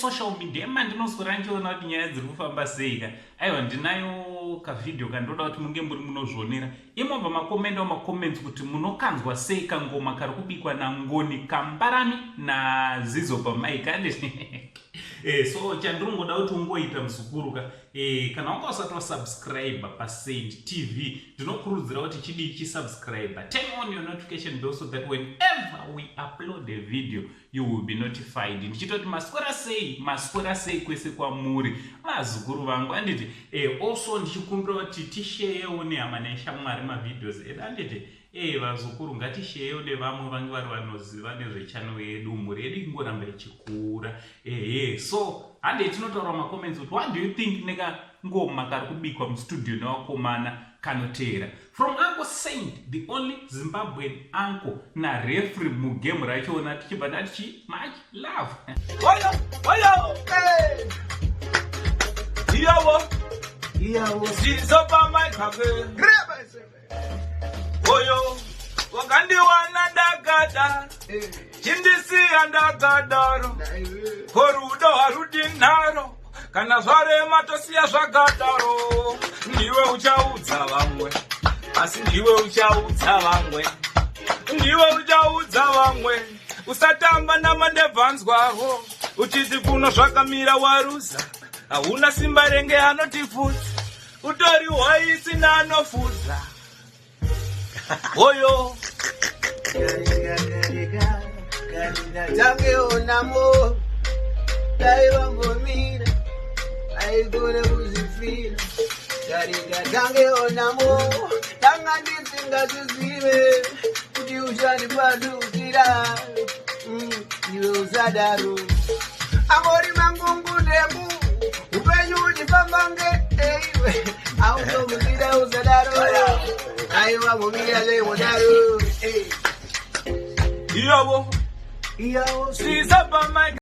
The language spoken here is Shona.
Social media mandinoswera ndichiona kuti nyaya dziri kufamba sei ka. Aiwa, ndinayo kavhidhiyo kandoda kuti munge muri munozvionera. Imobva makomendawo macomments kuti munokanzwa sei kangoma kari kubikwa naNgoni Kambarami naZizo pamic. So chandirongoda kuti ungoita, muzukuru ka, kana wanga usati wasubscribe paSaint TV, ndinokurudzira kuti chidii, chisubscribe, turn on your notification bell so that whenever we upload a video you will be notified. Ndichitoti maswera sei, maswera sei kwese kwamuri, vazukuru vangu, anditi? Also ndichikumbira kuti tisheyewo nehama neshamwari mavideos edu, anditi? Vazukuru, ngatisheyewo nevamwe vange vari vanoziva nezvechannel yedu, mhuri yedu ingoramba ichikura. Ehe, so handei tinotaura macomments kuti what do you think nekangoma kari kubikwa mustudio nevakomana kanoteera. From Uncle Saint, the only Zimbabwean uncle, narefri mugame rachona, tichibva tati much love. Oyo, oyo, hey. Iyawo, Iyawo. Zizo pamaikake. Oyo, wakandiwana ndakada, chindisiya ndakadaro. Korudo harudi nharo, kana zvarema tosiya zvakadaro. Ndiwe uchaudza vamwe, asi ndiwe uchaudza vamwe, ndiwe uchaudza vamwe. Usatamba namandebvanzwaho, uchiti kuno zvakamira waruza. Hauna simba renge anotifudza, utori hwaisina anofudza. Oyo. Tangeonamo dai vambomira, aigone kuzvifira. Tarika tangeonamo, tanga ndisingazvizive kuti uchandipandukira. Iwe usadaro, angori mangungundengu, upenyu uchifamba nge eiwe automukira. Usadaro, aiwa mumira zveudaro. Iyawo. Iyawo. Siza pamaika.